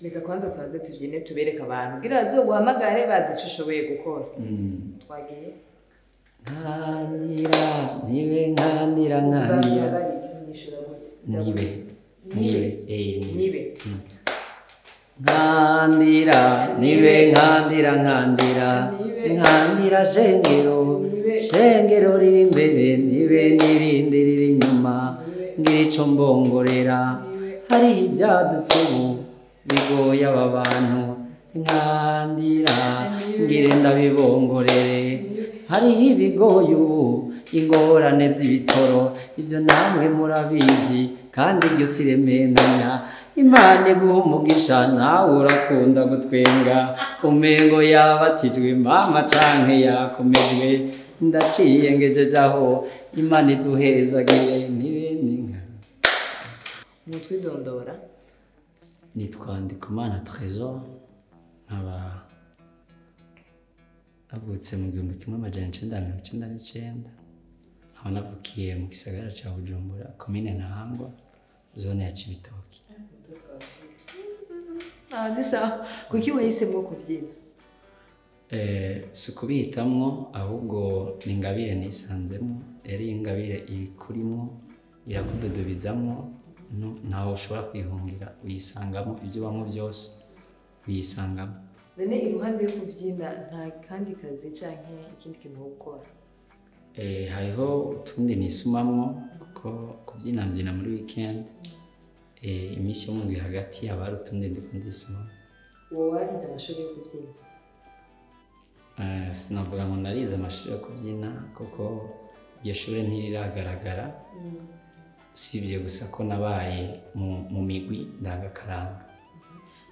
Reka kwanza tubanze tubyine, tubereke abantu kugira bazoguhamagare bazi ico ushoboye gukora. Twagiye. Nkandira ntibe, nkandira, nkandira. Nishura gute? Nibe, nibe, eh, nibe. Nibe. Nkandira nibe, nkandira, nkandira. Nibe. Nkandira shengero. Nibe. Shengero riri imbere nibe, n'irindi riri inyuma. Nibe. Ngira ico mbongorera. Nibe. Hariho ibyadutse ubu bigoye aba bantu, nkandira. Nibe. Ngire ndabibongorere, hariho ibigoye ubu, ingorane z'ibitoro, ibyo namwe murabizi, kandi iryo si rementanya. Imana iguha umugisha, nawe urakunda gutwenga, umengo yabatijwe mama canke yakomejwe. Ndaciye ngejeje aho, Imana iduhezagiye n'ibindi nka. Mutwidondora. Nitwa Ndikumana Trésor, nkaba navutse mu 1999, nkaba navukiye mu gisagara ca Bujumbura, komine Ntahangwa, zone ya Cibitoki. Ah, ni sawa. Kuki wahisemo kubyina? Si ukubihitamwo, ahubwo ni ingabire nisanzemo. Rero iyi ingabire ikurimwo irakududubizamwo, ntaho ushobora kwihungira, uyisangamo, ibyo ubamwo byose uyisangamo. None iruhande yo kubyina nta kandi kazi canke ikindi kintu wo gukora? Hariho utundi nisumamwo, kuko kubyina mbyina muri weekend, iminsi yo mu ndwi hagati haba hari utundi ndiko ndisumamwo. Wowe warize amashuri yo kubyina? Sinavuga ngo narize amashuri yo kubyina, kuko iryo shuri ntiriragaragara, usibye gusa ko nabaye mu migwi ndangakaranga.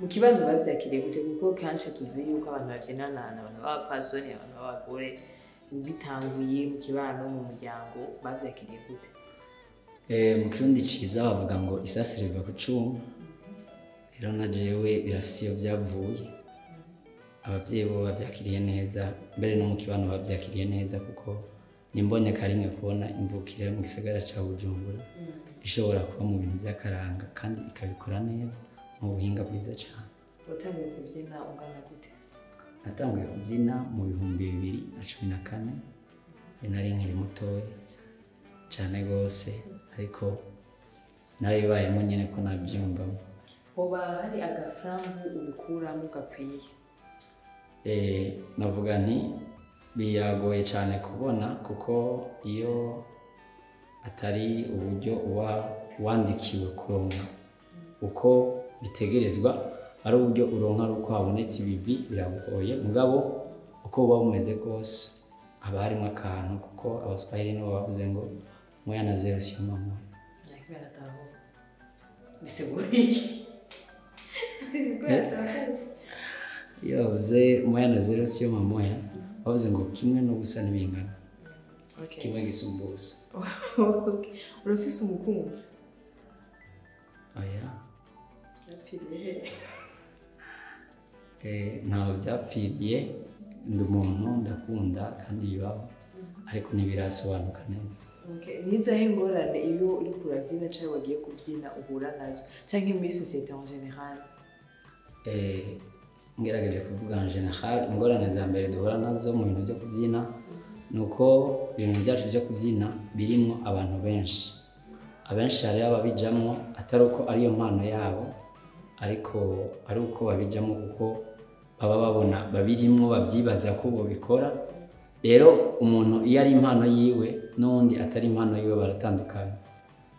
Mu kibano bavyakiriye gute? Kuko kenshi tuzi yuko abantu babyinana ni abantu b'abapfasoni, abantu b'abagore. Bitanguye mu kibano, mu muryango bavyakiriye gute? Mu Kirundi ciza bavuga ngo isasi riva ku cuma. Rero na jewe birafise iyo vyavuye. Abavyeyi bo bavyakiriye neza, mbere no mu kibano bavyakiriye neza, kuko nimboneka rimwe kubona imvukire yo mu gisagara ca Bujumbura ishobora kuba mu bintu vy'akaranga kandi ikabikora neza mu buhinga bwiza cane. Watanguye kubyina ungana gute? Natanguye kubyina mu 2014, nari nkiri mutoya cane gose, ariko narabibayemo nyene ko navyumvamo. Hoba hari agaframvu ubikuramo gakwiye? Navuga nti biragoye cyane kubona, kuko iyo atari uburyo uba wandikiwe kuronka uko bitegerezwa, ari uburyo uronka ari uko habonetse ibivi, biragoye. Mugabo uko buba bumeze kose haba harimo akantu, kuko Abaswahili nibo bavuze ngo moya na zero sio mamoya. Nakibera natahura. Bisigura iki? Iyo bavuze moya na zero sio mamoya, bavuze ngo kimwe n'ubusa ntibingana. Kimwe gisumba ubusa. Okay. Urafise umukunzi? Oya. Vyapfiriye he? Ntaho byapfiriye, ndi umuntu, ndakunda kandi bibaho, ariko ntibirasobanuka neza. Okay. Nizahe ingorane iyo uriko urabyina canke wagiye kubyina uhura nazo, canke muri société en général? Ngerageje kuvuga en général, ingorane za mbere duhura nazo mu bintu byo kubyina ni uko ibintu byacu byo kubyina birimo abantu benshi. Abenshi hariho ababijamwo atari uko ariyo mpano yabo, ariko ari uko babijamwo kuko baba babona babirimwo, babyibaza ko bobikora. Rero umuntu iyo ari impano yiwe n'uwundi atari impano yiwe baratandukanye.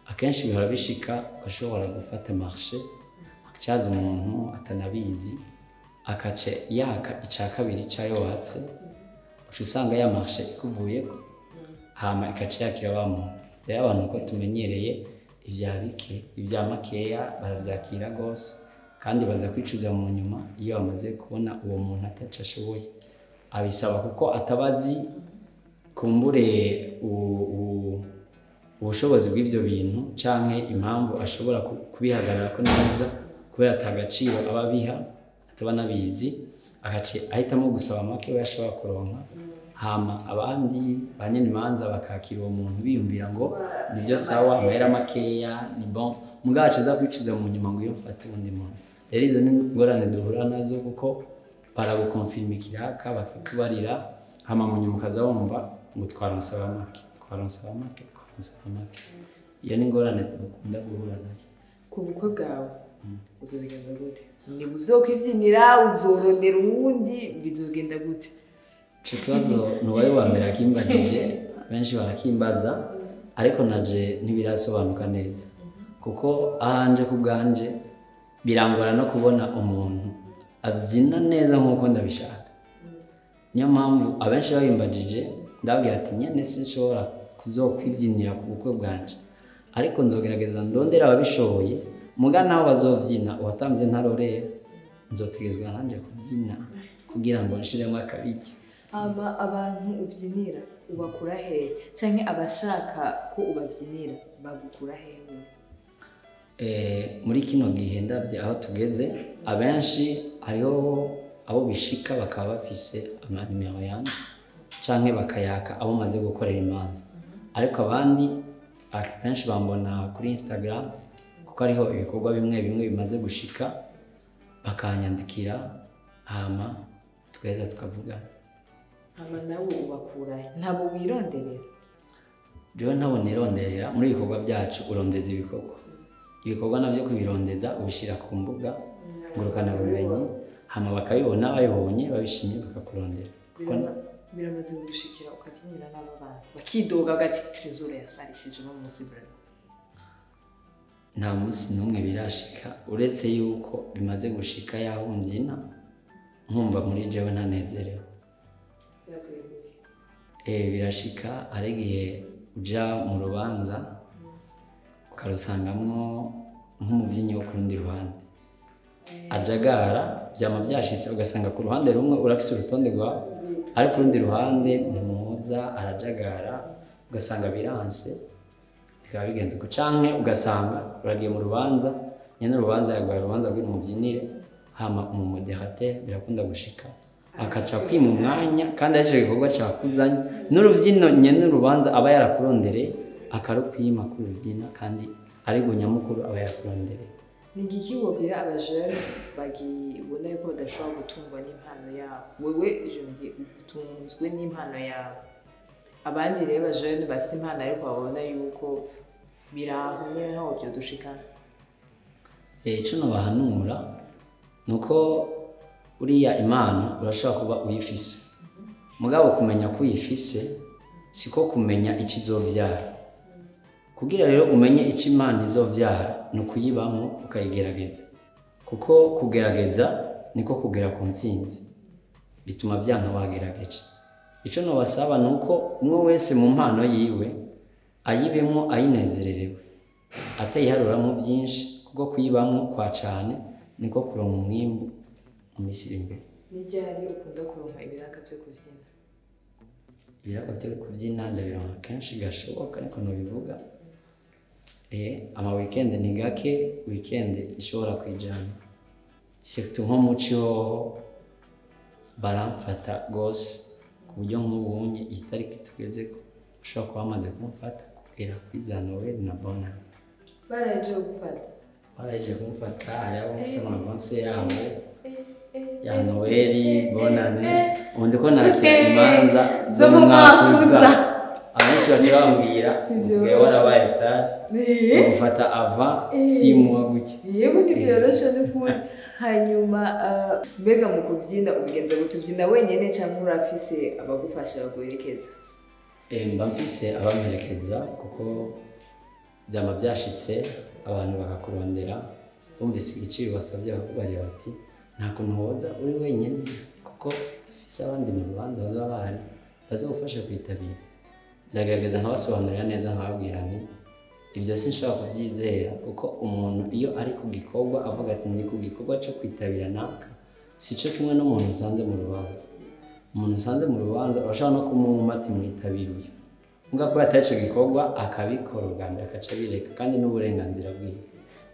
Akenshi bihora bishika ugashobora gufata marché, hakaza umuntu atanabizi, akace yaka ica kabiri cayo watse, uca usanga ya marché ikuvuyeko, hama ikaca yakira wa muntu. Rero abantu uko tumenyereye ivya bike, ibya makeya baravyakira gose, kandi baza kwicuza mu nyuma iyo bamaze kubona uwo muntu ataco ashoboye. Abisaba kuko atabazi kumbure ubushobozi bw'ivyo bintu canke impamvu ashobora kubihagararako neza, kubera ata gaciro aba abiha, ataba anabizi, agace ahitamo gusaba make we ashobora kuronka, hama abandi ba nyene imanza bakakira uwo muntu biyumvira ngo nivyo, sawa, amahera makeya ni bon, mugabo aca aza kwicuza mu nyuma ngo iyo mfata uwundi muntu. Rero izo ni ingorane duhura nazo, kuko baragukonfirma ikiraka bakikubarira, hama mu nyuma ukaza wumva ngo twaronse abamake, twaronse abamake, twaronse abamake. Iyo ni ingorane dukunda guhura nayo. Ku bukwe bwawe uzobigenza gute? Ni uzokwivyinira, uzorondera uwundi, bizogenda gute? Ico kibazo ntubaye uwa mbere akimbagije, benshi barakimbaza, ariko naje ntibirasobanuka neza, kuko ahanje ku bwanje birangora no kubona umuntu abyina neza nk'uko ndabishaka. Niyo mpamvu abenshi babimbajije ndababwira ati nyene sinshobora kuzokwibyinira ku bukwe bwanje, ariko nzogerageza ndondera ababishoboye, muga naho bazovyina uwatamvye ntarorera, nzotegezwa nanje kubyina kugira ngo nshiremo akabirya. Aba abantu uvyinira ubakura hehe, canke abashaka ko ubavyinira bagukura hehe? Muri kino gihe ndavye aho tugeze, abenshi hariho abo bishika bakaba bafise amanimero yanje canke bakayaka abo maze gukorera imanza, ariko abandi abenshi bambona kuri Instagram, kuko hariho ibikorwa bimwe bimwe bimaze gushika, bakanyandikira hama tugaheza tukavugana. Hama nawe ubakura he? Ntabo wironderera? Jewe ntabo nironderera. Muri ibikorwa byacu urondeza ibikorwa, ibikorwa navyo kubirondeza ubishira ku mbuga ngurukanabumenyi, hama bakabibona, babibonye babishimye bakakurondera. Kuko Biramaze gushikira ukabyinira n'abo bantu bakidoga bagati Trezor yasarishije no munsi vraiment? Nta munsi n'umwe birashika, uretse yuko bimaze gushika yaho mbyina nkumva muri jewe ntanezerewe. Birashika hari igihe uja mu rubanza ukarusangamwo nk'umubyinnyi wo ku rundi ruhande ajagara, vyama vyashitse ugasanga ku ruhande rumwe urafise urutonde rwawe, ariko urundi ruhande ntimuza arajagara, ugasanga biranse, bikaba bigenze uko. Canke ugasanga uragiye mu rubanza, nyene urubanza yaguhaye urubanza rw'iri mubyinire, hama umumoderateur birakunda gushika akaca kwima umwanya, kandi arico gikorwa cakuzanye, n'uruvyino nyene urubanza aba yarakurondereye akarukwima kurubyina, kandi ariko nyamukuru aba yarakurondereye. Ni igiki wobwira abajene bagibona yuko badashobora gutungwa n'impano yabo? Wewe je me dis utunzwe n'impano yawe, abandi rero abajene bafise impano ariko babona yuko biraho nyene ntaho vyodushikana. Ico nobahanura nuko uriya impano urashobora kuba uyifise, mugabo kumenya ko uyifise siko kumenya ico izovyara. Kugira rero umenye ico impano izovyara ni ukuyibamwo ukayigerageza, kuko kugerageza niko kugera ku ntsinzi, bituma vyanka wagerageje. Ico nobasaba ni uko umwe wese mu mpano yiwe ayibemwo ayinezererewe, atayiharuramwo vyinshi, kuko kuyibamwo kwa cane niko kuronka umwimbu mu minsi iri imbere. Ni ryari ukunda kuronka ibiraka vyo kuvyina? Ibiraka vyo kuvyina ndabironka kenshi gashoboka, niko nobivuga. Ama weekend ni gake, weekend ishobora kwijana, surtout nko muci hoho baramfata gose, ku buryo nk'ubunye iyi tariki tugezeko ushobora kuba bamaze kumfata kugera kuri za Noel na Bonane. Baraje gufata? Baraje kumfata, hariho abo mfise ama avance yabo ya Noel, Bonane, ubu ndiko nakira imanza zo mu mwaka uza. Abenshi baca bambwira usigaye warabaye star, ugufata ava 6 mois gutya. Yego ntibyoroshe n'ukuri. Hanyuma mbega mu kubyina ubigenza gute? Ubyina wenyene canke urafise abagufasha baguherekeza? Mba mfise abamperekeza, kuko vyama vyashitse abantu bakakurondera bumvise igiciro basavye bakakubarira bati nta kuntu woza uri wenyene, kuko dufise abandi mu rubanza bazoba bahari bazogufasha kwitabira. Ndagerageza nkabasobanurira neza, nkababwira nti ibyo sinshobora kuvyizera, kuko umuntu iyo ari ku gikorwa avuga ati ndi ku gikorwa co kwitabira naka, sico kimwe n'umuntu usanze mu rubanza. Umuntu usanze mu rubanza urashobora no kumuma ati mwitabire uyu, muga ko atari ico gikorwa akabikora ubwa mbere akaca abireka, kandi n'uburenganzira bwiwe.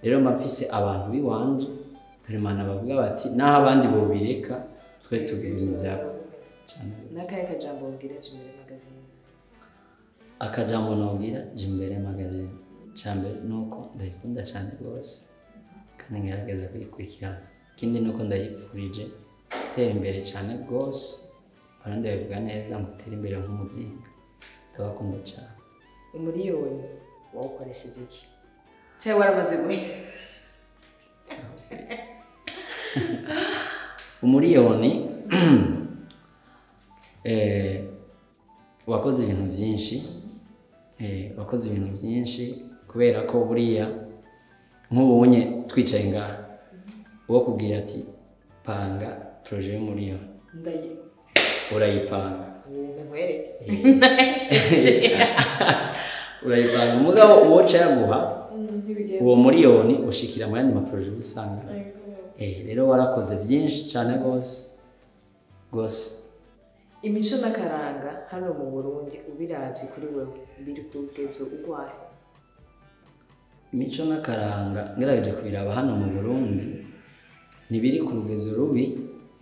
Rero mba mfise abantu biwanje permanent bavuga bati naho abandi bobireka twe tubimizako. N'akahe kajambo wobwira Jimbere Magazine? Akajambo nobwira Jimbere Magazine, icambere nuko ndayikunda cane gose, Kandi ngerageza kuyikurikirana. Ikindi ni uko ndayifurije gutera imbere cyane rwose. Abarundi babivuga neza ngo utere imbere nk'umuzinga. Ndabakunda cyane. Umuriyoni wawukoresheje iki? Cyangwa waramaze guhera? Umuriyoni wakoze ibintu byinshi, wakoze ibintu byinshi kubera ko buriya nk'ubunye twicaye ngaha uwo kubwira ati panga projet y'umuriyoni, urayipanga. Urayipanga mugabo uwo caguha uwo muriyoni ushikira mu yandi maprojet usanga. Rero warakoze byinshi cyane gose gose. Imico n'akaranga hano mu Burundi ubiravye kuri wewe biri ku rugezo urwaye? Imico n'akaranga ngerageje kubiraba hano mu Burundi ntibiri ku rugezo rubi,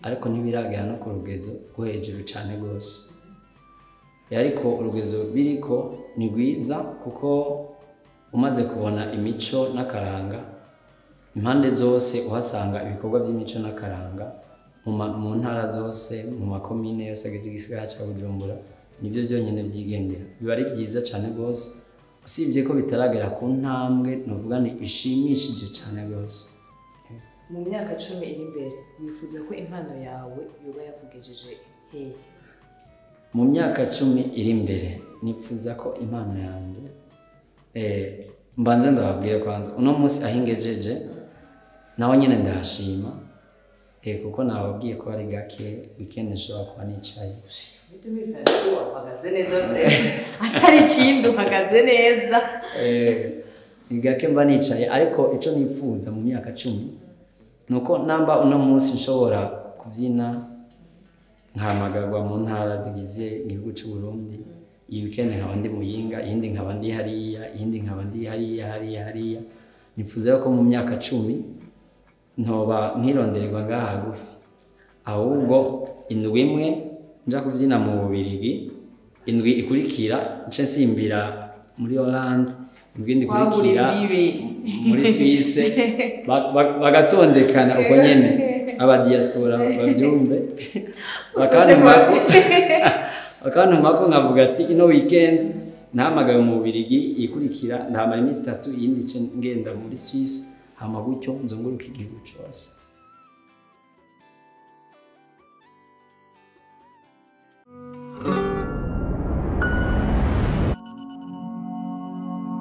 ariko ntibiragera no ku rugezo rwo hejuru cyane gose. Ariko urugezo biriko ni rwiza kuko umaze kubona imico n'akaranga impande zose uhasanga ibikorwa by'imico n'akaranga mu ntara zose, mu makomine yose agize igisagara ca Bujumbura, nibyo byonyine byigendera. Biba ari byiza cyane gose, usibye ko bitaragera ku ntambwe novuga ni ishimishije cyane gose. Mu myaka 10 iri imbere wifuza ko impano yawe yoba yakugejeje hehe? Mu myaka 10 iri imbere nifuza ko impano yanjye mbanze ndababwire kwanza uno munsi aho ingejeje naho nyine ndahashima, kuko nababwiye ko ari gake weekend nshobora kuba nicaye. Uhagaze neza atari ikindi, uhagaze neza. Ni gake mba nicaye, ariko ico nifuza mu myaka 10 nuko namba uno munsi nshobora kubyina nkahamagarwa mu ntara zigize igihugu cy'u Burundi, iyi weekend nkaba ndi Muyinga, iyindi nkaba ndi hariya, iyindi nkaba ndi hariya hariya hariya. Nifuza ko mu myaka 10 ntoba nkirondererwa ngaha hagufi, ahubwo indwi imwe nja kubyina mu Bubirigi, indwi ikurikira nce nsimbira muri Hollande, indwi ikurikira muri Suisse, bagatondekana uko nyene aba diaspora bavyumve, bakantuma ko nkavuga ati ino weekend nahamagawe mu Bubirigi, ikurikira ndahamara iminsi 3, iyindi nce ngenda muri Suisse, hama gutyo nzunguruka igihugu cose.